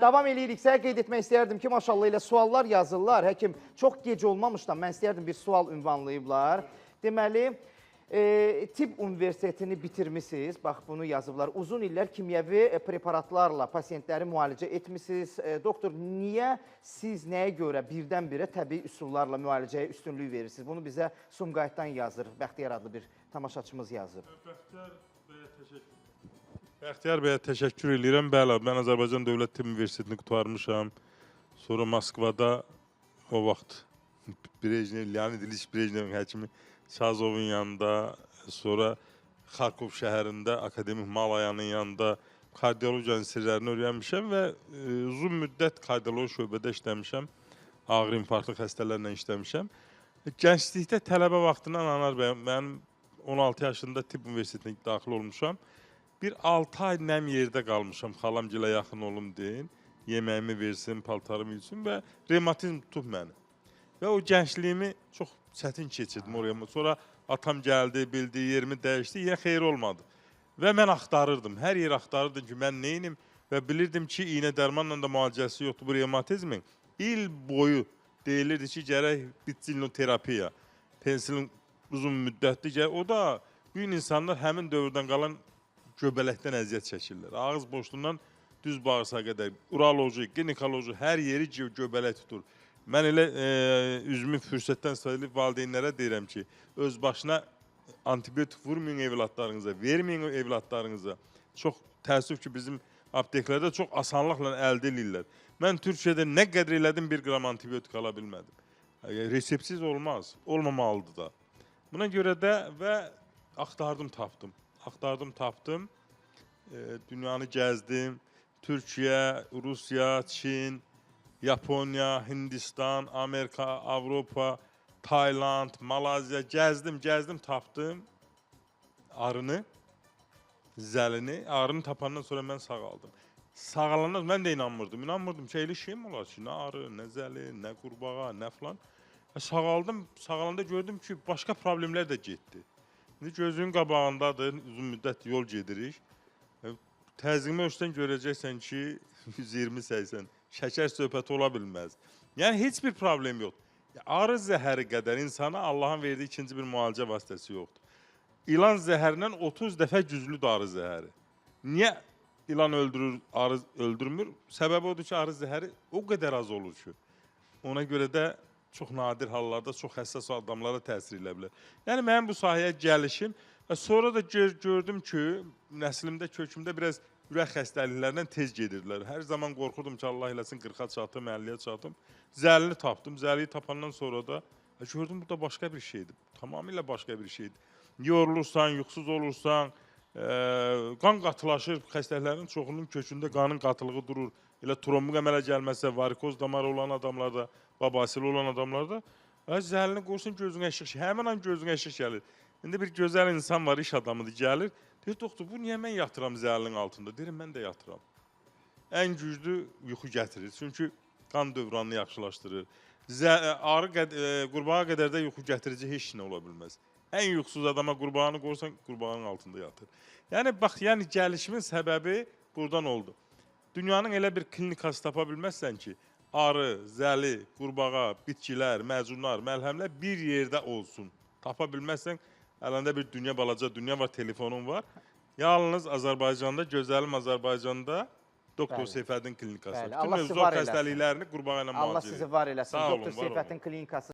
Davam eləyirik. Sənə qeyd etmək istəyərdim ki, maşallah elə suallar yazırlar. Həkim, çox gec olmamışdan mən istəyərdim bir sual ünvanlayıblar. Deməli, Tibb Universitetini bitirmisiniz. Bax, bunu yazıblar. Uzun illər kimyəvi preparatlarla pasiyentləri müalicə etmisiniz. Doktor, niyə siz nəyə görə birdən-birə təbii üsullarla müalicəyə üstünlük verirsiniz? Bunu bizə Sumqayıtdan yazır. Bəxtiyar adlı bir tamaşaçımız yazıb. Bəxtiyar bəyə təşəkkür eləyirəm. Bəli, mən Azərbaycan Dövlət Tibb Universitetini qurtarmışam. Sonra Moskvada o vaxt Brejnev, Leonid İliç Brejnevin həkimi Sazovun yanında, sonra Xarkov şəhərində akademik Malayanın yanında kardiologiyanın sirlərini öyrənmişəm və uzun müddət kardioloji şöbədə işləmişəm. Ağır infarktlı xəstələrlə işləmişəm. Gənclikdə tələbə vaxtından Anar bəy, mənim 16 yaşında Tibb Universitetinə daxil olmuşam. Bir 6 ay nəm yerdə qalmışam, xalamgilə yaxın olum deyin, yeməyimi versin, paltarımı yuysun və revmatizm tutub məni. Və o gəncliyimi çox çətin keçirdim oraya. Sonra atam gəldi, bildi, yerimi dəyişdi, yenə xeyir olmadı. Və mən axtarırdım, hər yer axtarırdım ki, mən neynim və bilirdim ki, iynə dərmanla da müalicəsi yoxdur bu revmatizmin. İl boyu deyilirdi ki, gərək bitsilnoterapiya, pensilin uzun müddətli, gərək. O da bu gün insanlar həmin dövrdən qalan göbələkdən əziyyət çəkirlər. Ağız boşluğundan düz bağırsağa qədər uroloji, ginekoloji hər yeri göbələk tutur. Mən elə üzümü fürsətdən istifadə edib valideynlərə deyirəm ki, öz başına antibiotik vurmayın evladlarınıza, verməyin evladlarınıza. Çox təəssüf ki, bizim apteklərdə çox asanlıqla əldə eləyirlər. Mən Türkiyədə nə qədər elədim, 1 qram antibiotik ala bilmədim. Reseptsiz olmaz, olmamalıdır da. Buna görə də və axtardım, tapdım. Axtardım, tapdım. Dünyanı gəzdim. Türkiyə, Rusiya, Çin, Yaponiya, Hindistan, Amerika, Avropa, Tayland, Malayziya gəzdim, gəzdim, tapdım arını, zəlini. Arını tapandan sonra mən sağaldım. Sağalandan mən də inanmırdım. İnanmırdım ki, elə şey mi olar ki, nə arı, nə zəli, nə qurbağa, nə filan. Sağaldım, sağalanda gördüm ki, başqa problemlər də getdi. İndi gözünün qabağındadır, uzun müddət yol gedirik. Təzyiqimi ölçsən görəcəksən ki, 120-80. Şəkər söhbəti ola bilməz. Yəni, heç bir problem yoxdur. Arı zəhəri qədər insana Allahın verdiyi ikinci bir müalicə vasitəsi yoxdur. İlan zəhərindən 30 dəfə güclüdür arı zəhəri. Niyə ilan öldürür, arı öldürmür? Səbəbi odur ki, arı zəhəri o qədər az olur ki. Ona görə də çox nadir hallarda çox həssas adamlara təsir elə bilər. Yəni, mənim bu sahəyə gəlişim və sonra da gördüm ki, nəslimdə, kökümdə biraz ürək xəstəliklərindən tez gedirdilər. Hər zaman qorxurdum ki, Allah eləsin 40-a çatım, 50-yə çatım. Zəlini tapdım. Zəliyi tapandan sonra da gördüm, bu da başqa bir şeydir. Tamamilə başqa bir şeydir. Yorulursan, yuxusuz olursan, qan qatılaşır. Xəstəliklərin çoxunun kökündə qanın qatılığı durur. Elə trombun əmələ gəlməsə, varikoz damarı olan adamlarda, babasil olan adamlarda zəlini qoyursun, gözünə işıq, həmin an gözünə işıq gəlir. İndi bir gözəl insan var, iş adamıdır, gəlir. Deyir, doktor, bu niyə mən yatıram zəlinin altında? Deyirəm, mən də yatıram. Ən güclü yuxu gətirir. Çünki qan dövranını yaxşılaşdırır. Arı qurbağa qədər də yuxu gətirici heç nə ola bilməz. Ən yuxusuz adama qurbağanı qoyursan, qurbağanın altında yatır. Yəni, bax, yəni gəlişimin səbəbi buradan oldu. Dünyanın elə bir klinikası tapa bilməzsən ki, arı, zəli, qurbağa, bitkilər, məcunlar, məlhəmlər bir yerdə olsun. Tapa bilməzsən, əlində bir dünya, balaca dünya var, telefonun var. Yalnız Azərbaycanda, gözəlim Azərbaycanda Doktor Seyfəddin klinikası. Bəli, Bütün Allah sizi var mövzu eləsin. xəstəliklərini qurbağa ilə Allah müalicə sizi edir. var eləsin. Sağ olun, Doktor var olun. Seyfəddin klinikası.